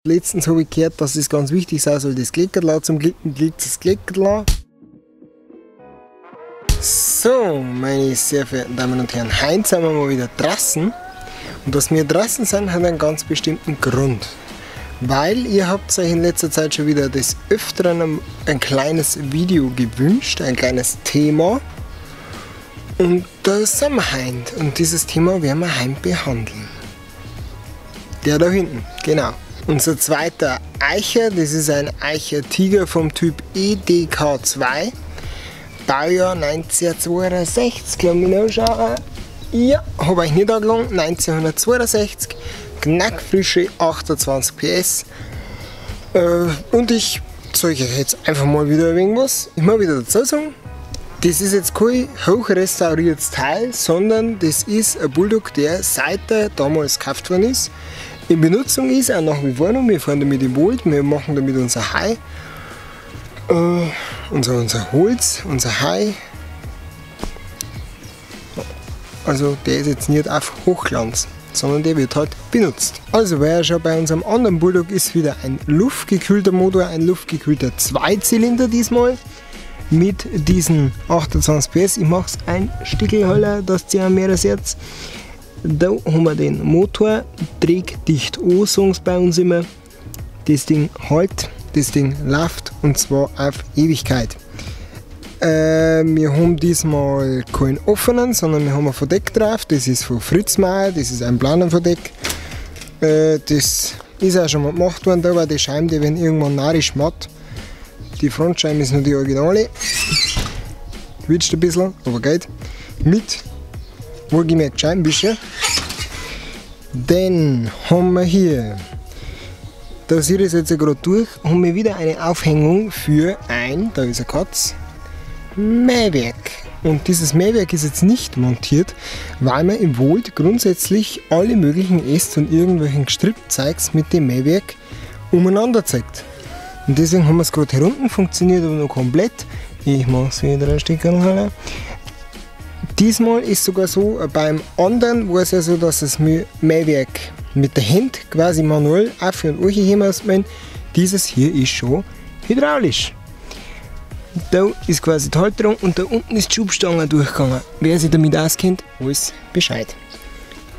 Letztens habe ich gehört, dass es ganz wichtig sein soll, das Gleckerl zum Klicken, klickt das Gleckerl. So, meine sehr verehrten Damen und Herren, heute sind wir mal wieder draußen. Und dass wir draußen sind, hat einen ganz bestimmten Grund. Weil ihr habt euch in letzter Zeit schon wieder des Öfteren ein kleines Video gewünscht, ein kleines Thema. Und da sind wir heute. Und dieses Thema werden wir heute behandeln. Der da hinten, genau. Unser zweiter Eicher, das ist ein Eicher Tiger vom Typ EDK2. Baujahr 1962, glaube ich noch schauen. Ja, habe ich nicht angelangt, 1962, knackfrische 28 PS. Und ich zeige euch jetzt einfach mal wieder ein wenig was. Ich muss wieder dazu sagen, das ist jetzt kein hochrestauriertes Teil, sondern das ist ein Bulldog, der seit er damals gekauft worden ist, in Benutzung ist, auch nach wie vor noch. Wir fahren damit im Wald, wir machen damit unser Heu, unser Holz, unser Heu. Also der ist jetzt nicht auf Hochglanz, sondern der wird halt benutzt. Also weil ja schon bei unserem anderen Bulldog ist wieder ein luftgekühlter Motor, ein luftgekühlter Zweizylinder diesmal mit diesen 28 PS. Ich mache es ein Stickel heller, dass ihr mehr seht. Da haben wir den Motor, trägt dicht an, sagen sie bei uns immer. Das Ding hält, das Ding läuft und zwar auf Ewigkeit. Wir haben diesmal keinen offenen, sondern wir haben ein Verdeck drauf. Das ist von Fritz Mayr, das ist ein Planenverdeck. Das ist auch schon mal gemacht worden, da war die Scheibe, die wenn irgendwann narrisch matt. Die Frontscheibe ist noch die Originale. Quietscht ein bisschen, aber geht. Mit wohlgemerkt Scheibenwischer. Dann haben wir hier, da seht ihr es jetzt gerade durch, haben wir wieder eine Aufhängung für ein, da ist eine Katze, Mähwerk. Und dieses Mähwerk ist jetzt nicht montiert, weil man im Wald grundsätzlich alle möglichen Äste und irgendwelchen Gestrippzeugs mit dem Mähwerk umeinander zeigt. Und deswegen haben wir es gerade hier unten, funktioniert aber noch komplett. Ich mache es wieder ein Stück heller. Diesmal ist sogar so, beim anderen war es ja so, dass das Mähwerk mit der Hand quasi manuell auf und hochheben muss. Dieses hier ist schon hydraulisch. Da ist quasi die Halterung und da unten ist die Schubstange durchgegangen. Wer sich damit auskennt, weiß Bescheid.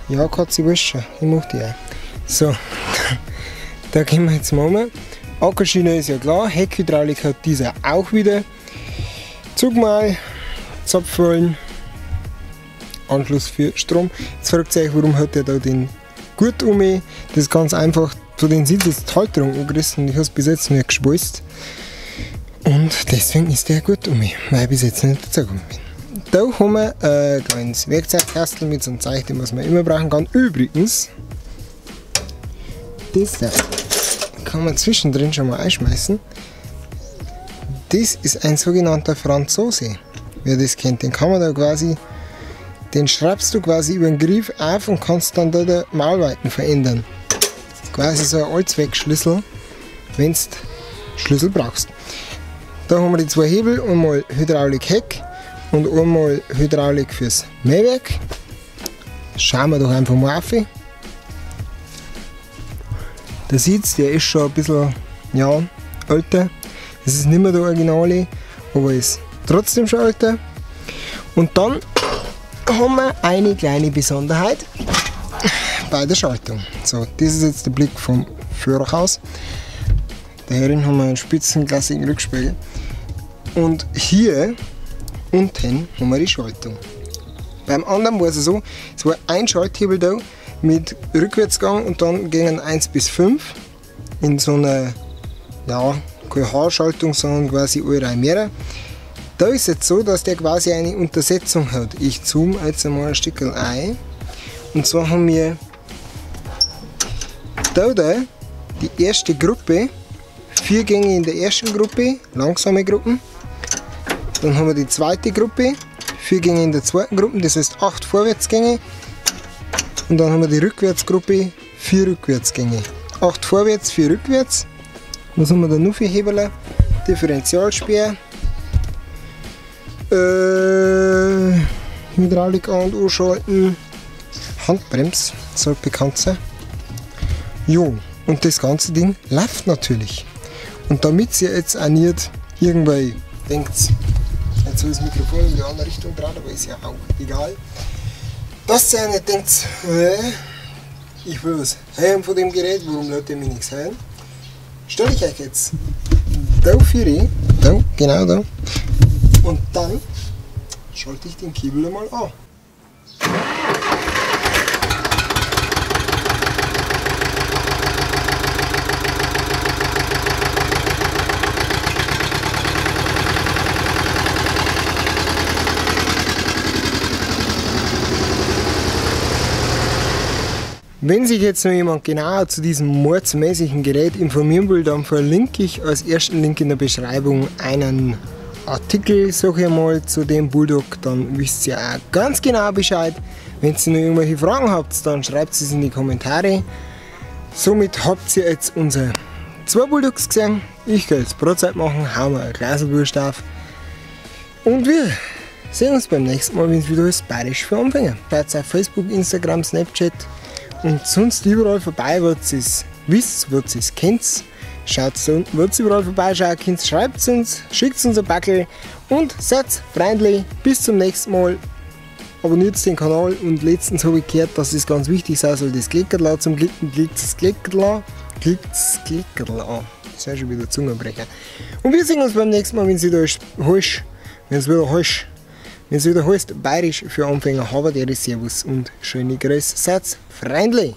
Ja, Katze, ich weiß schon, ich mach die auch. So, da gehen wir jetzt mal um. Ackerschiene ist ja klar, Heckhydraulik hat dieser auch wieder. Zugmal, Zapfrollen, Anschluss für Strom. Jetzt fragt ihr euch, warum hat der da den Gurt um mich? Das ist ganz einfach, zu den Sitz ist die Halterung angerissen und ich habe es bis jetzt nicht geschweißt. Und deswegen ist der Gurt um mich, weil ich bis jetzt nicht dazu gekommen bin. Da haben wir ein kleines Werkzeugkastel mit so einem Zeichen, was man immer brauchen kann. Übrigens, das da kann man zwischendrin schon mal einschmeißen. Das ist ein sogenannter Franzose. Wer das kennt, den kann man da quasi, den schraubst du quasi über den Griff auf und kannst dann da die Maulweiten verändern. Quasi so ein Allzweckschlüssel, wenn du Schlüssel brauchst. Da haben wir die zwei Hebel, einmal Hydraulik Heck und einmal Hydraulik fürs Mähwerk. Schauen wir doch einfach mal auf. Der Sitz, der ist schon ein bisschen, ja, älter. Das ist nicht mehr der Originale, aber ist trotzdem schon älter. Und dann haben wir eine kleine Besonderheit bei der Schaltung. So, das ist jetzt der Blick vom Führerhaus. Da herin haben wir einen spitzenklassigen Rückspiegel. Und hier unten haben wir die Schaltung. Beim anderen war es so, es war ein Schalthebel da mit Rückwärtsgang und dann gingen 1 bis 5 in so einer, ja, keine Haarschaltung, sondern quasi alle drei mehrere. Da ist jetzt so, dass der quasi eine Untersetzung hat. Ich zoome jetzt einmal ein Stück ein. Und zwar haben wir da die erste Gruppe, 4 Gänge in der ersten Gruppe, langsame Gruppen. Dann haben wir die zweite Gruppe, 4 Gänge in der zweiten Gruppe, das heißt 8 Vorwärtsgänge. Und dann haben wir die Rückwärtsgruppe, 4 Rückwärtsgänge. 8 vorwärts, 4 rückwärts. Was haben wir da noch für Hebel? Differentialsperr. Hydraulik an- und anschalten. Handbremse, sollte bekannt sein. Jo, Und das ganze Ding läuft natürlich. Und damit ihr jetzt auch nicht irgendwie denkt, jetzt soll das Mikrofon in die andere Richtung dran, aber ist ja auch egal. Dass ihr auch nicht denkt, ich will was hören von dem Gerät, warum lässt ihr mich nichts hören? Stelle ich euch jetzt da für, da, genau da. Und dann schalte ich den Kabel einmal an. Wenn sich jetzt noch jemand genauer zu diesem mordsmäßigen Gerät informieren will, dann verlinke ich als ersten Link in der Beschreibung einen Artikel, sag ich mal, zu dem Bulldog, dann wisst ihr auch ganz genau Bescheid. Wenn ihr noch irgendwelche Fragen habt, dann schreibt es in die Kommentare. Somit habt ihr jetzt unsere zwei Bulldogs gesehen. Ich gehe jetzt Brotzeit machen, hauen wir ein Glas Wurst auf und wir sehen uns beim nächsten Mal, wenn es wieder ist, Bayerisch für Anfänger. Schaut auf Facebook, Instagram, Snapchat und sonst überall vorbei, was ihr es wisst, was ihr es kennt. Schaut da unten, was ihr überall vorbeischauen könnt, schreibt uns, schickt uns ein Backel und seid freundlich. Bis zum nächsten Mal. Abonniert den Kanal und letztens habe ich gehört, dass es ganz wichtig sein soll, das Klickerl zum Klicken, klickt das Klickerl an, klickt das Klickerl an. Das ist ja schon wieder Zungenbrecher. Und wir sehen uns beim nächsten Mal, wenn es wieder heißt, wenn es wieder heißt, Bayerisch für Anfänger. Habert Ehre, Servus und schöne Grüße. Seid freundlich.